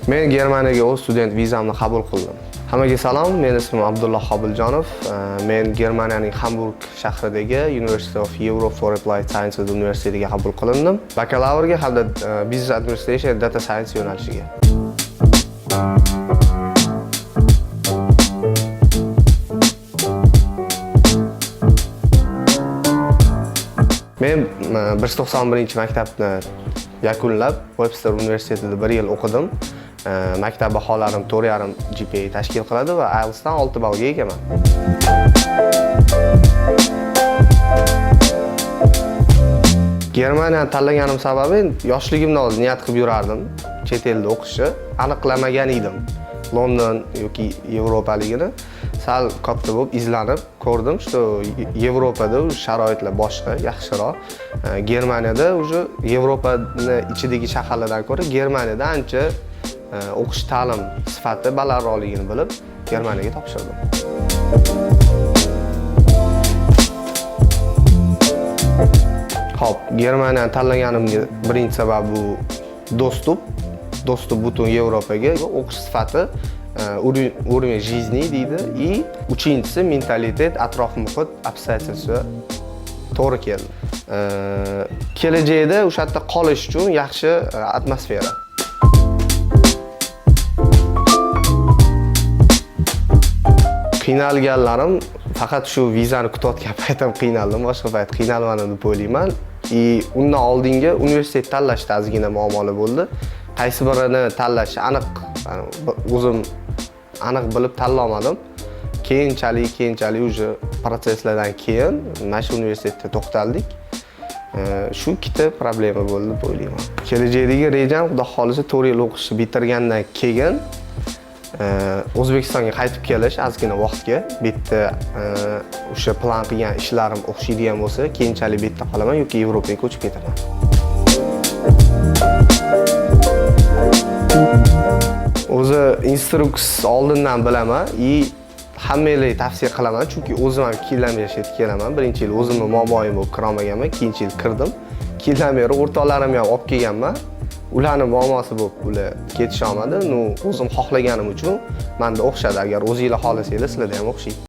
Men Germaniyaga o'z student vizamni qabul qildim. Hammaga salom, meni ismim Abdulloh Qobiljonov. Men Germaniyaning Hamburg shahridagi University of Europe for Applied Sciences universitetiga qabul qilindim. Bakalavrga hamda Business Administration and Data Science yo'nalishiga. Men 191-maktabni yakunlab, Webster universitetida 1 yil o'qidim. Maktab baholarim 4,5 GPA tashkil qiladi va IELTSdan 6 ballga egaman. Germaniyani tanlaganim sababi, endi yoshligimdan oldin niyat qilib yurardim chet elda o'qishni. Aniqlamagan edim London yoki Yevropaligini. Sal katta bo'lib izlanib ko'rdim, что Yevropada sharoitlar boshqa, yaxshiroq. Germaniyada уже Yevropani ichidagi shaharlardan ko'ra Germaniyada ancha o'qish ta'lim sifati balandroqligini bilib, Germaniyaga topshirdim. Xo'p, Germaniyani tanlaganimga birinchi sabab bu доступ, доступ butun Yevropaga, o'qish sifati, уровень жизни deydi, и uchinchisi mentalitet, atrof muhit, обстоятельства to'g'ri keldi. Kelajakda o'sha yerda qolish uchun yaxshi atmosfera. Qiynalganlarim faqat shu vizani kutayotgan paytim qiynaldim, boshqa payt qiynalmadim deb o'ylayman. И undan oldingi universitet tanlashda ozgina muammolar bo'ldi. Qaysi birini tanlash aniq, o'zim aniq bilib tanlolmadim. Keyinchalik уже protsesslardan keyin mana shu universitetda to'xtaldik. Shu ikkita problema bo'ldi deb o'ylayman. Kelajakdagi rejam, Xudo xohlasa, 4 yil o'qishni bitirgandan keyin O'zbekistonga qaytib kelish ozgina vaqtga. Bu yerda o'sha plan qilgan ishlarim o'xshaydigan bo'lsa, keyinchalik bu yerda qolaman yoki Yevropaga ko'chib ketaman. O'zi instruksiya oldindan bilaman и hammanglarga tavsiya qilaman, chunki o'zim ham 2 yildan beri shu yerga kelaman. Birinchi yil o'zimni muammoyim bo'lib kirolmaganman, ikkinchi yil kirdim. 2 yildan beri o'rtoqlarimni ham olib kelganman. Ularni muammosi bo'lib ular ketisholmadi. Ну, o'zim xohlaganim uchun menda o'xshadi. Agar o'zinglar xohlasanglar, sizlarda ham o'xshaydi.